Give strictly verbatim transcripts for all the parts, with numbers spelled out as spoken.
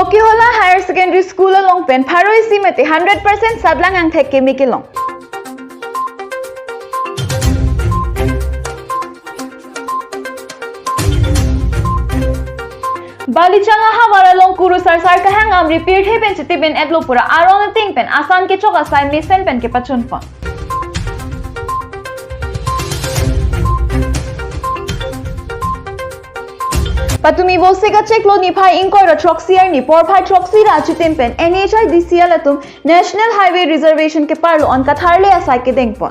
Chokihola Higher Secondary School along pen pharo isi mate hundred percent satlang angthek keme kelong. Balichang ahavar along kurusar sar kahang amri pirthe pen chiti pen etlo pura aron ting pen asan kechok asai mesen pen kepachun pon. Patumi Vosik achiklo niphai ingkoi ra throksi arni porphai throksi ra achitim pen N H I D C L atum National Highway Reservation keparlo an katharle asai kedeng pon.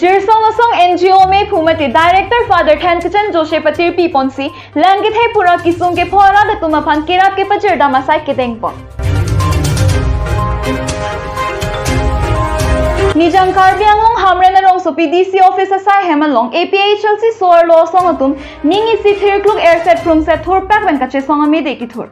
Jirsong asong N G O mephu mate Director Father Thankichen Joshi patirpi ponsi lang kethe pura kisung kepho arat atum aphan kerap kepajir dam asai kedeng pon. Nijang Karbi Anglong Hamren arongsopi D C office asai hem along A P H L C so-arlo asong atum ning isi thirkluk erset phrumset thurpak pen kachesong amide kethur.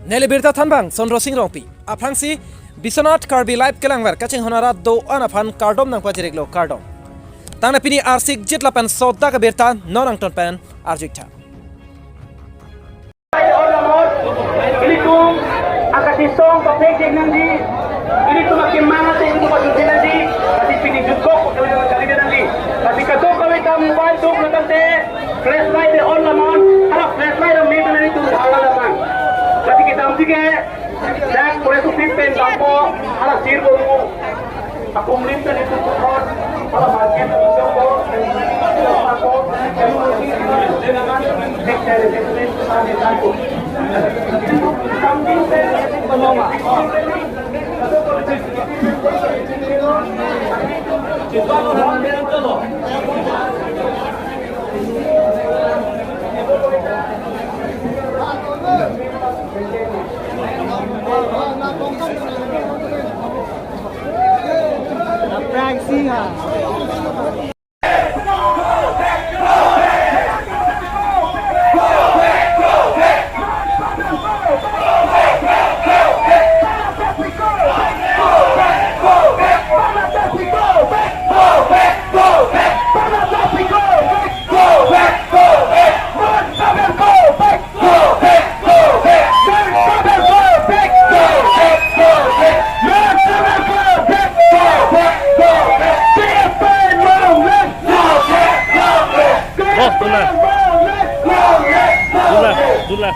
Neli birta thanbang Sondro Sing Rongpi. Aphrangsi Biswanath Karbi Live kelangver kachinghon arat do-an aphan kardom nangpajir-iklo, kardom. Tangte pini arsik jit lapen sodak abirta non angton pen arju-iktha. Ilitum akachesong paphek nangji, ilitum akemang ate ilitum pajutji nangji, lasi pini jutkok kali nangji, lasi kadokave ta mobile duk lo tangte flashlight de on lamon, hala flashlight lo me nangji tum hala lamon. Lasi kedamsi ke dak pore tu pit pen dampo, hala sir boru. Akumlim tadi tukukot, kalau bagian itu kok, aku, Oh, dula. Dula, dula.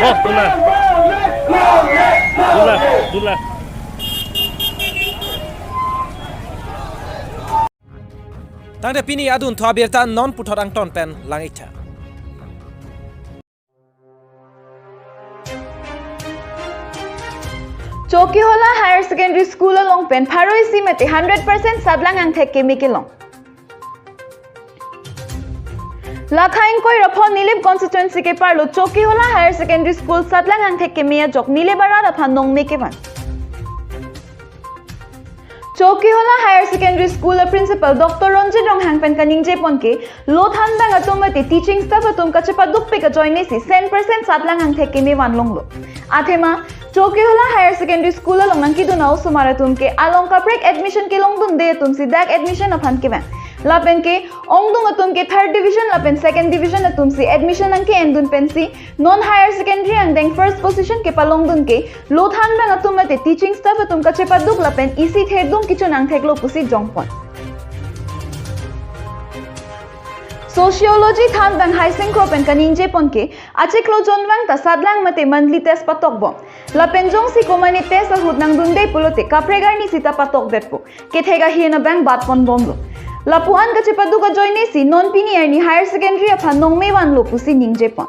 Oh, dula. Dula, dula. Tangte pini adunthu abirta non puthot angton pen lang-iktha. Chokihola Higher Secondary School along pen pharo isi mate hundred percent satlang angthek keme kelong. Lakha ingkoi ra pho Nilip constituency keparlo Chokihola Higher Secondary School satlang angthek keme ajok Nilip arat aphan nongme kevan. Chokihola Higher Secondary School a Principal Doctor Ronjit Ronghang pen kaningje pon ke, lo thanbang atum mate teaching staff atum kachepadukpik ajoine si cent percent satlang angthek keme vanlonglo. Athema, Chokihola Higher Secondary School along nangkedun a-osomar atum ke along kaprek admission kelongdunde atum si dak admission aphan kevang. Lapen ke, ongdung atum ke third division lapen second division atum si admission nangke-endun pensi, non higher secondary angdeng first position kepalongdun ke, lo thanbang atum mate teaching staff atum kachepaduk lapen isi therdung kichun angtheklo pusi jongpon. Sociology thanbang Haising Kro pen kaningje pon ke, achiklo jonvang ta satlang mate monthly test patokbom. Lapen jongsi komane test ahut nangdunde pulote kaprek arni sita patokdetpo. Kethek ahin abang batponbomlo. Lapu-an kachepaduk ajoine si non pini arni higher secondary aphan nongme vanlo pusi ningje pon.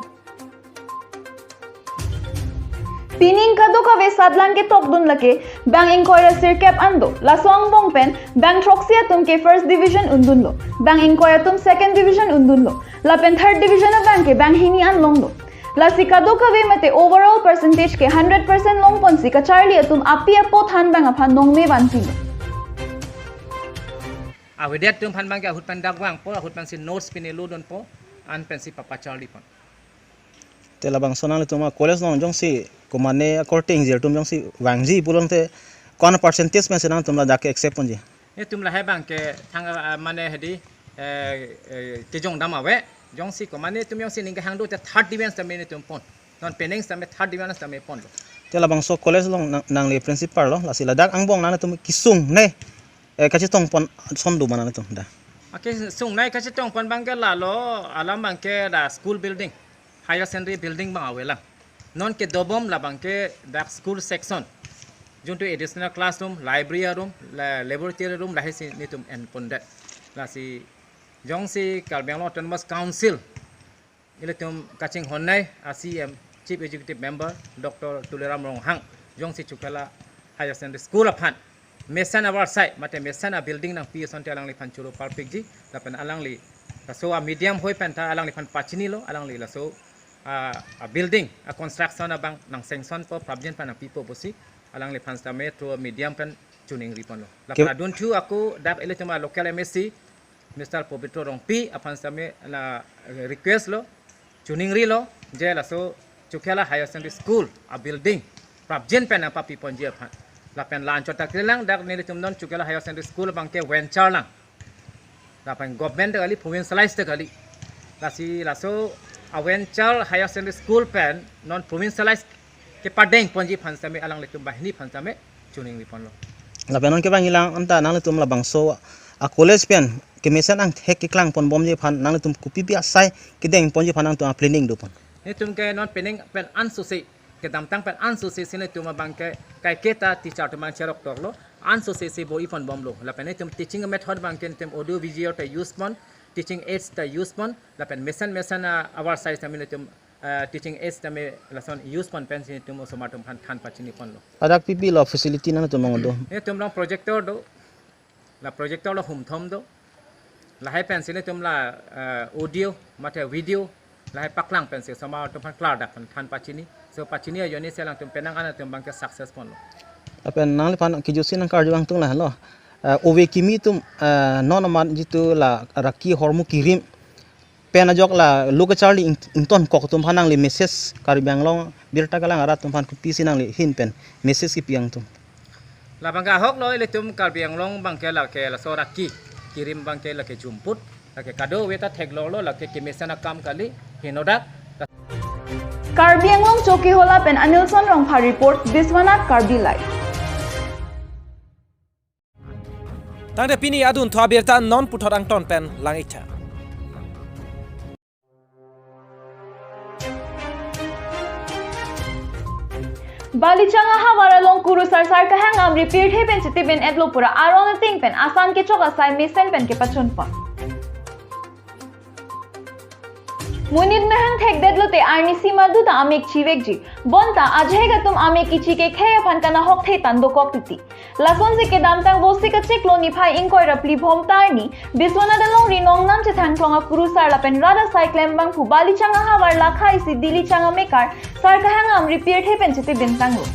Pining kadokave satlang ketokdun lake bang ingkoi ra sirkep an do. Laso angbong pen bang throksi atum ke first division undunlo, bang ingkoi atum second division undunlo, lapen third division abang ke bang hini an longlo. Lasi kadokave mate overall percentage ke hundred percent longponsi kacharli atum api apo thanbang aphan nongme vanpilo. Avedet atum aphan bang ke ahut pen dak vangpo, ahut pensi notes pine lodunpo, an pensi papacharlipon. Te labangso nanglitum a college along jongsi komane akorte ingjir atum jongsi vangji pulote ko-an percentage pensi nangtum ladak ke accept ponji? Netum lahai bang ke thang, ah, mane hedi, eh, eh, kejongdam ave, jongsi komane atum jongsi ning kehang do te third division tame netum pon. Non penang tame third division tame ponlo. Te labangso college along nang, nangli principal lo, lasi ladak angbong nangtum kesung ne, eh, kachetongpon ason do ma nangtum da? Ake sungnai kachetongpon bang ke lalo alam bang ke da school building, higher secondary building bang avelang. Non kedobom labang ke dak school section, juntu additional classroom, library room, la-, laboratory room lahai si netum enpondet. Lasi jongsi Karbi Anglong Autonomous Council ilitum kachinghonnei a C E M, Chief Executive Member Doctor Tuliram Ronghang jongsi Chokihola Higher Secondary School aphan mesen avarsai mate mesen a building nangpi asonte alangliphan choro parpikji, lapen alangli laso a medium hoi penta alangliphan pachinilo, alangli laso a, a building a construction abang nang sanction po, prapjin pen nangpipo pusi alangliphan sitame through a medium pen choningriponlo. Lapen ke- adunthu ako dak ilitum a local M A C Mister Pobitro Rongpi aphan sitame la request lo, choningrilo, je laso Chokihola Higher Secondary School a building prapjin pen nangpapiponji aphan. Lapen la-anchot ta kelang dak nelitum non Chokihola Higher Secondary School bang ke venture lang. Lapen government ta kali, provincialize ta kali. Lasi laso a venture Higher Secondary School pen non provincialize kepadengponji aphan sitame alanglitum banghini aphan sitame choningriponlo. Lapen non kevangjilang anta nanglitum labangso a college pen kemesen angthek keklangponbomji aphan nanglitum kopipi asai kedengponji aphan nangtum a planning dopon? Netum ke non penang pen ansose, kedamtang pen ansose si netum abang ke kaiketa teacher atum an cherok toklo, ansose si bor-iponbomlo. Lapen netum teaching method bang ke netum audio visual ta use pon, teaching aids ta use pon, lapen mesen mesen a avarsai tame netum, eh, teaching aids tame lason use pon pensi netum osomar atum aphan than pachiniponlo. Ladak pipi lo facility nangtum along do? Netum along projector do, la projector lo humthom do, lahai pensi netum la, eh, audio mate video lahai paklang pensi osomar atum aphan klardak aphan than pachini. So pachini ajoine si alangtum penang an atum bang ke success ponlo. Lapen nangliphan kejutsi nangkarju angtung lahelo. Eh, ove kimi atum, eh, non amat jitu la raki hormu kirim pen ajok la lo kacharli ing-, ingtonkok atum aphan nangli message Karbi Anglong birta kelang arat atum aphan kopisi nangli ahin pen message kipi angtung? Labang ke ahok lo, ilitum Karbi Anglong bang ke lake laso raki kirim bang ke lake jumput, lake kadokave ta theklonglo, lake kemesen akam kali, henodak. Karbi Anglong Chokihola pen Anilson Rongphar report, Biswanath Karbi Live. Tangte pini adunthu abirta non puthot angton pen lang-iktha. Balichang ahavar along Kurusar Sarkahang Amri pirthe pen chitibin-etlo pura aron ating pen asan kechok asai mesen pen kepachunpon. Monit mehang thekdetlote arnisi madu ta amek chivekji. Bonta ajahek atum amek kichi kekhei aphan kanahok the tang dokok titi. Lasonsi kedamtang Vosik achiklo niphai ingkoi ra phli bhomta arni Biswanath alongri nongnam chethangklong akurusar lapen rat asai klembangphu Balichang ahavar lakha isi Dilichang amekar Sarkahang Amri pirthe pen chitibin tanglo.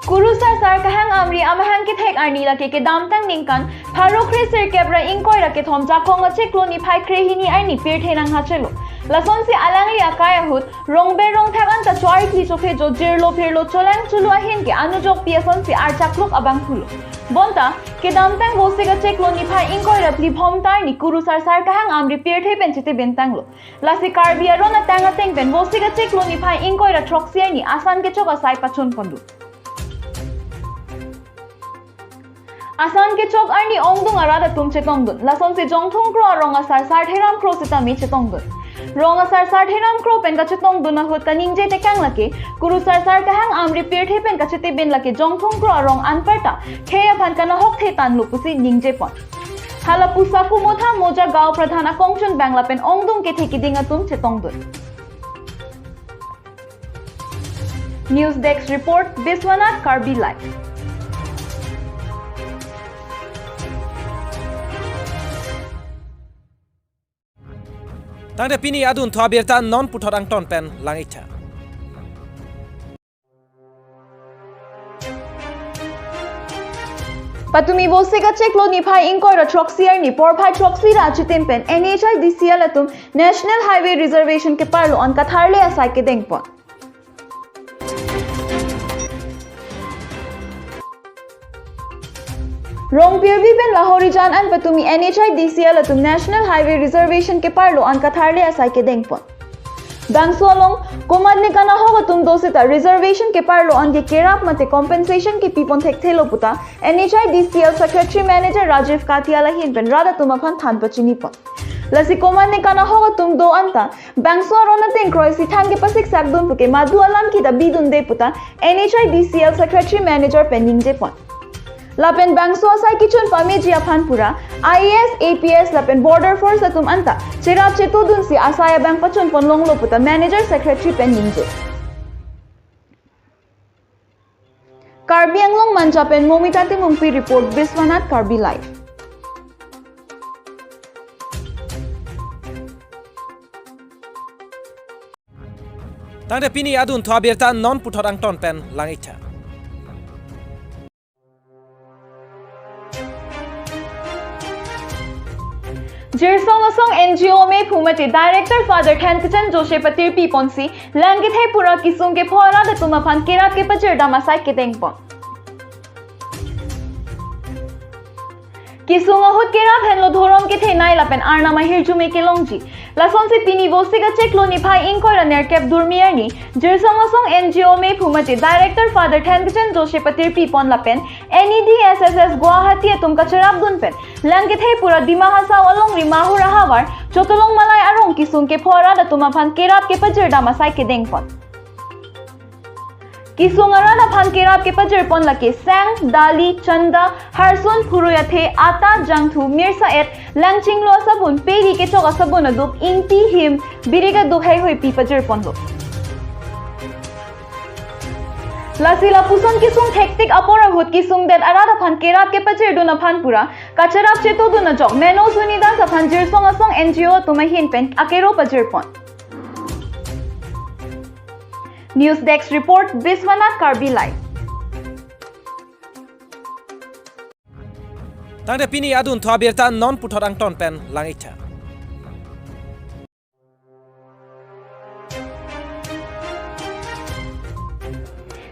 Kurusar Sarkahang Amri amahang kethek arni lake kedamtang ningkan pharo kre sirkep ra ingkoi ra kethom Jakong achiklo niphai krehini arni pirthe nanghachelo. Lasonsi alangli akai ahut rongber rongthak anta choarkli chokhe jo jirlo phirlo cholang chulu ahin ke anujokpi asonsi archakluk abangphulo. Bonta kedamtang Vosik achiklo niphai ingkoi ra phli bhomta arni Kurusar Sarkahang Amri pirthe pen chitibin tanglo. Lasi Karbi aron atang ateng pen Vosik achiklo niphai ingkoi ra throksi arni asan kechok asai pachunpondun. Asan kechok arni ongdung arat atum chetongdun. Lasonsi Jongthung Kro arong asar Sartheram Kro sitame chetongdun. Rong asar Sartheram Kro pen kachetongdun ahut kaningje tekang lake Kurusar Sarkahang Amri pirthe pen kachitibin lake Jongthung Kro arong anparta khei aphan kanahok the tanglo pusi ningjepon. Hala pusa Kumotha Moja Gaon Pradhan akongchunbang lapen ongdung kethe kiding atum chetongdun. News Desk Report, Biswanath Karbi Live. Tangte pini adunthu abirta non puthot angton pen lang-iktha. Patumi Vosik achiklo niphai ingkoi ra throksi arni porphai throksi ra achitim pen N H I D C L atum National Highway Reservation keparlo-an katharle asai kedengpon. Rongpirbi pen Lahorijan an patumi N H I D C L atum National Highway Reservation keparlo-an katharle asai kedengpon. Bangso along komatne kanahok atum do seta reservation keparlo-an ke kerap mate compensation kepipon thekthelo puta N H I D C L Secretary Manager Rajiv Katial ahin pen rat atum aphan than pachinipon. Lasi komatne kanahok atum do anta bangso aron ateng kroisi than kepasiksak dun puke madu alam kita bidunde puta N H I D C L Secretary Manager pen ningjepon. Lapen bangso asai kechun pameji aphan pura I A S, I P S lapen Border Force atum anta cherap chetodunsi asai abang pachunpon longlo puta Manager Secretary pen ningje. Karbi Anglong Manja pen Momita Timungpi report, Biswanath Karbi Live. Tangte pini adunthu abirta non puthot angton pen lang-iktha. Jirsong Asong N G O mephu mate Director Father Thankachen Joshi patirpi ponsi lang kethe pura kesung kepho arat atum aphan kerap kepajirdam asai kedengpon. Kesung ahut kerap henlo dhorom kethenei lapen arnam ahirjume kelongji. Lasonsi pini Vosik achiklo niphai ingkoi ra nerkep durmi arni Jirsong Asong N G O mephu mate Director Father Thankachen Joshi patirpi pon lapen N E D S S S Guwahati atum kacherap dun pen lang kethe pura Dima Hasao alongri Mahur ahavar Chotolong Malai arong kesung kepho arat atum aphan kerap kepajirdam asai kedengpon. Kesung arat aphan kerap kepajirpon lake sang, dali, chanda, harsun, phurui athe, ata, jangthu, mirsa et, langchinglo asabun, peri kechok asabun aduk, ingti, him, birik aduk heihui pi pajirponlo. Lasi lapuson kesung thektik apor ahut kesungdet arat aphan kerap kepajirdun aphan pura kacherap chetodun ajok Meno Suni Das aphan Jirsong Asong N G O atum ahin pen akero pajirpon. News Desk Report, Biswanath Karbi Live. Tangte pini adunthu abirta non puthot angton pen lang-iktha.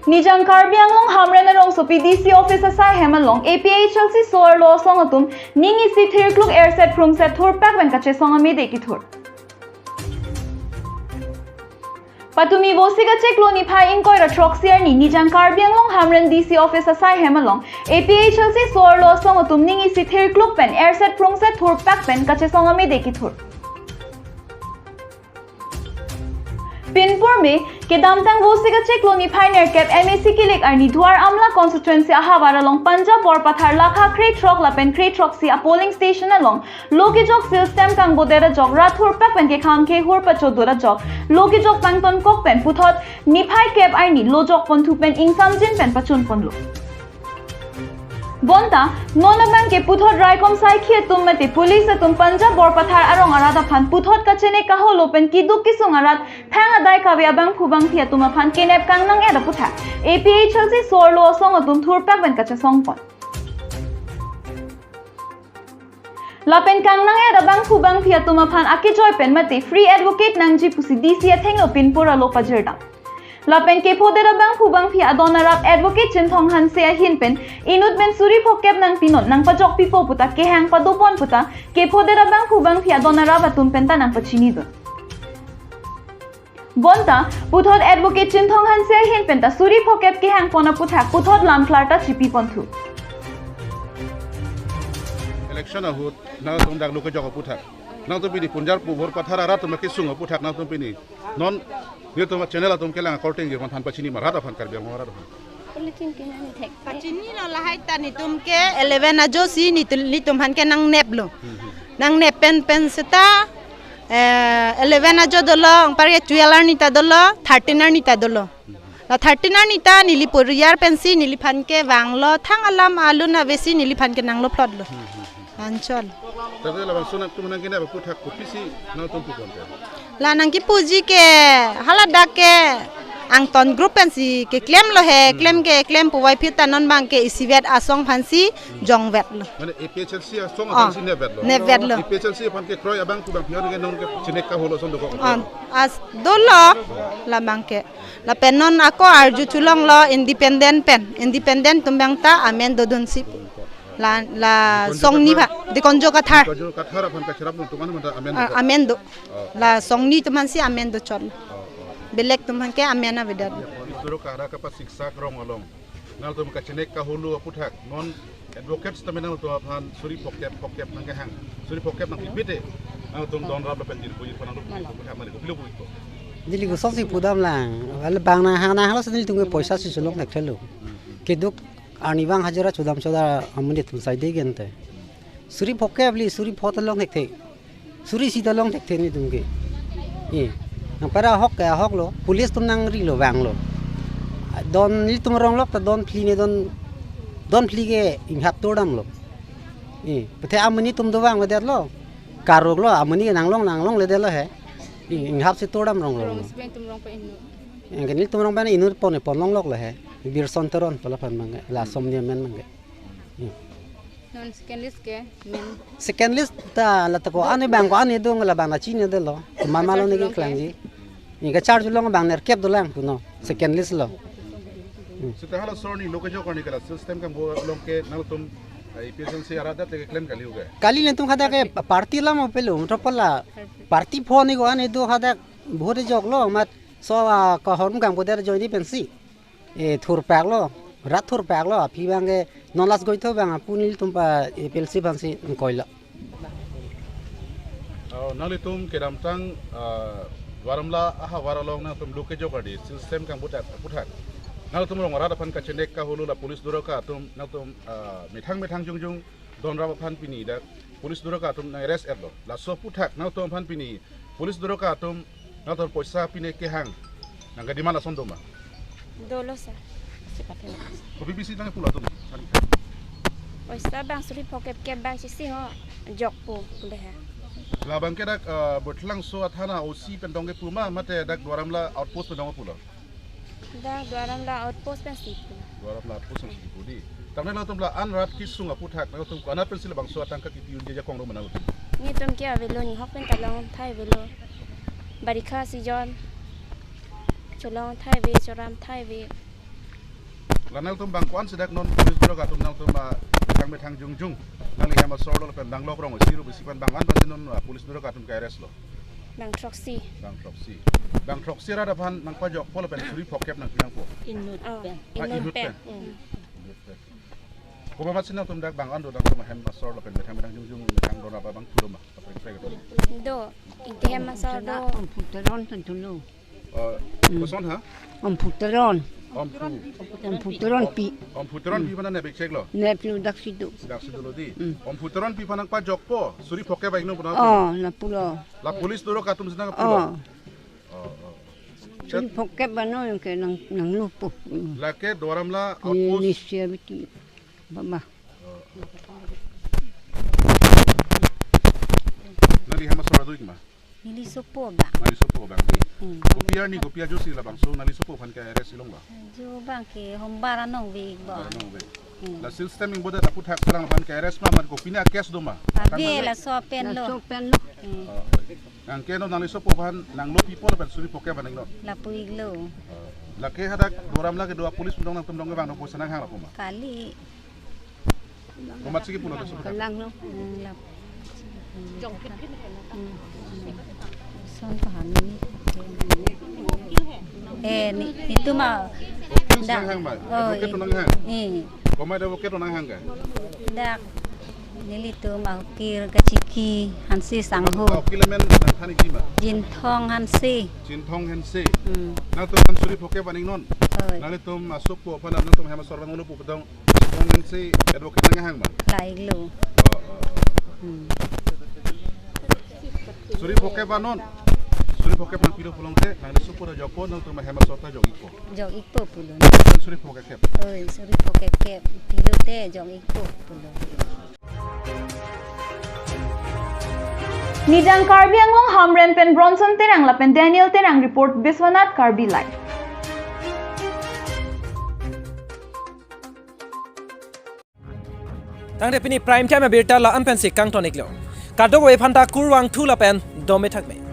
Nijang Karbi Anglong Hamren arongsopi D C office asai hem along A P H L C so-arlo asong atum ning isi thirkluk erset phrumset thurpak pen kachesong amide kethur. Patumi Vosik achiklo niphai ingkoi ra throksi arni Nijang Karbi Anglong Hamren D C office asai hem along A P H L C so-arlo asong atum ning isi thirkluk pen erset phrumset thurpak pen kachesong amide kethur. Pinpur me kedamtang Vosik achiklo niphai nerkep M A C kilik arni Duar Amla constituency ahavar along Punjab Borpathar lakha krethrok lapen krethroksi a polling station along lo kejok seal stamp kangbodet ajok rat thurpak pen kekhang kehur pachodot ajok lo kejok pangtonkok pen puthot niphai kep arni lo jokponthu pen ingsamjin pen pachunponlo. Bonta non abang ke puthot raikom saikhi atum mate police atum Punjab Borpathar arong arat aphan puthot kachene kaholo pen keduk kesung arat thang adai kave abangphu bangphi atum aphan kenep kangnang-et aputhak A P H L C so-arlo asong atum thurpak pen kachesongpon. Lapen kangnang-et abangphu bangphi atum aphan akejoi pen mate free advocate nangji pusi D C athengno pinpur alo pajirdam. Lapen kephodet abangphu bangphi adon arap Advocate Chinthong Hanse ahin pen inut pen suri phokep nangpinon nangpajokpipo puta kehang padopon puta kephodet abangphu bangphi adon arap atum penta nangpachinidun. Bonta puthot Advocate Chinthong Hanse ahin penta suri phokep kehangpon aputhak puthot lam klarta chipiponthu. Election ahut nangtum dak lo kejok aputhak, nangtum pini Punjab Borpathar arat atum kesung aputhak nangtum pini non nelitum channel atum kelang akorte nangji aphan than pachini ma rat aphan, Karbi Anglong arat aphan? Pachinilo lahai ta netum ke eleven ajo si netum, netum aphan ke nangneplo. Hmm, hmm. Nangnep pen pen seta, eh, eleven ajo dolo, anparke twelve arni ta dolo, thirteen arni ta dolo. Hmm, hmm. La thirteen arni ta neli poriar pensi neliphan ke vanglo, thang alam alun avesi neliphan ke nanglo plot lo. Anchot. Tadi labangso nangtum nangkenep aputhak kopisi nangtum pu ponte? La nangkipuji ke haladak ke Angton group pensi keklem lo he, klem ke klem puvoiphit ta non abang ke isivet asong aphansi jongvet lo. Mane A P H L C asong Ah, aphansi nepvet lo. Nepvet lo. A P H L C aphan kekroi abang pu abang pion ke non ke chinek kaholo ason dokok. On as dolo labang ke. Lapen non ako arju cholonglo independent pen. Independent atum abang ta amen dodunsi. La la Dikonjo song ni Kathar. Pha, Dikonjo Kathar. Dikonjo Kathar aphan kacherap nangtum anu manta amen Ah, do. Amen do. Oh. La song ni atum aphansi amen dochot. Oh, oh. Belek atum aphan ke amen avedet. Duro kara kapasiksak rong along. Nangtum kachinek kaholo aputhak non advocates tame nangtum aphan suri phokep phokep nangkehang. Suri phokep nangkipite. Nangtum don rap lapen jirpo jirpo nangtum aputhak mane kopilo pu iko. Neli kosonsi pudam lang. Wala bang nanghang nanghanglo si nelitum ke poisa si cholong thekthelo. Keduk arnivang hajira chodam choda amonit atum saide gente. Suri phokep li suri pho ta long thekthe. Suri isi ta long thekthe nelitum ke. Eh. Nangpara ahok ke ahok lo, police atum nangrilo vanglo. Don nelitum ronglok ta don phli ne don, don phli ke inghap tordamlo. Eh, pathe amonit atum dovang vedetlo. Karoklo, amonit ke nanglong nanglongledetlo he. Eh, inghapsi tordam ronglo. Rong sibeng atum rong pa inut. Anke nelitum rong pen inut pon pon longloklo he. Birson Teron pu laphan abang ke, la asom ni amen abang ke. Hmm. Non second list ke men. Second list ta la ta ko-an abang ko-an do labang ta chinidetlo. Komat ma lo ne keklangji. Neke charge long abang nerkep dolang puno. Second list lo. Hmm. Seta hala sor ni lo kejok arni ke la system kangbo along ke nangtum, eh, A P H L C arat ta keklem kali uke. Kali nelitum hadak ke party alam pelo, motor pola. Party pho ni ko-an do hadak vote joklo amat so, ah, kahormu kangbo der joini pensi. Eh, thurpaklo, rat thurpaklo, aphi abang ke non last goitho abang apu nelitum pa, eh, A P H L C aphansi ingkoilo. Oh, nanglitum kedamtang, ah, Duar Amla ahavar along nangtum lo kejok arni, system kangbo aputhak. Nangtum rong arat aphan kachinek kaholo la police duraka atum nangtum, ah, methang methang jongjong don rap aphan pini dak police duraka atum nang arrest etlo. Laso aputhak nangtum aphan pini police duraka atum nangtum poisa pine kehang nangkedemand ason doma? Dolo sir. Kopi pisi nangpulo atum? Poisa abang suri phokep kep abang si singo jokpo pule ha. Labang ke dak, eh, Borthlangso athana O C pen dong kepu ma mate dak Duar Amla outpost pen dong pulo? Dak Duar Amla outpost pensi pu. Duar Amla outpost pensi pu di. Tangte nangtum la-an rat kesung aputhak nangtum ko-an pensi labangso atangka kipi unji ajakong do ma nangtum? Nelitum ke avelo, nihok pen ta long thai avelo. Barikha season. Cholong thai ave, choram thai ave. La nangtum bang ko-ansi dak non police duraka atum nangtum, ah, methang methang jongjong nangli hem asor lo lapen nanglok rong isi rup isi aphan bang ko-an pensi non, ah, police duraka atum ke-arrest lo? Bang throksi. Bang throksi. Bang throksi rat aphan nangpajokpo lapen suri phokep nangpi nangpo? Inut Ah, pen. Ah, inut inut pen. Pen. Hmm. Inut pen. Komat si nangtum dak bang ko-an do nangtum hem asor lapen methang methang jongjong methang don rap abang thu doma? Apa yang saya katakan? Do, ingke hem asor do. Om Phu Teron tun thulo. Oh, Hmm. koson ha? Om Phu Teron. Om Phu. Om Phu Teron pi. Om Phu Teron pi aphan nang nepik cheklo? Nepik lo dak situ. Dak situ lo di. Hmm. Om Phu Teron pi aphan nangpajokpo, suri phokep abang ingno puna? Oh, lapulo. La police duraka atum si nangpulo? Oh. Oh, oh. Suri phokep abang no yang ke nang, nanglopo. Hmm. Lake Duar Amla Ni, outpost. Ni siya biti. Baba. Oh. Nangli hem asor do ik ma? Neli sopo abang. Nangli sopo abang di. Hmm. Kopi arni kopi ajoksi labangso nangli sopo aphan ke-arrest ilong ba? Jo abang ke hombar anong vek ba. Hombar anong vek. Hmm. La system ingbo det aputhak selang aphan ke-arrest ma mat kopine a-case doma? Ave, laso pen lo. Laso pen lo. Hmm. Oh. Nangke non nangli sopo aphan nanglo pipo lapen suri phokep abang ingno? Lapu iklo. Oh. Lake hadak Duar Amla kedo a-police pen dong nangtum dong kevang dong poisa nanghang lapu ma? Kali. Komat si kipulo ta sudah? Kelang lo. Hmm, lap. Hmm. Son paham ini. Eh, ni, itu ma. Okil si nanghang ma? Oh, Advocate i-, nanghang? Eh. Komat advocate nanghang ke? Dak. Nelitum a-okil kachiki, hansi sangho. A-okil amen nangthan ikji ma? Jinthong Hanse. Jinthong Hanse. Hmm. Nangtum aphan suri phokep abang ingnon? Hoi. Nanglitum asopo aphan nangtum hem asor abang ulo pu pedong. Jinthong Hanse advocate nanghang ma? La iklo. Oh, oh, oh. Hmm. Suri phokep abang non? Suri phokep nangpilo pulote, nangli supo ta jokpo, nangtum ahem asor ta jok-ikpo. Jok-ikpo pulo. Nang suri phokep. Oi, suri phokep. Pilote jok-ikpo pulo. Nijang Karbi Anglong Hamren pen Bronson Terang lapen Daniel Terang report, Biswanath Karbi Live. Tangte pini Prime Time abirta la-an pensi kangton-iklo. Kadokave aphanta kurvangthu lapen dome thakme.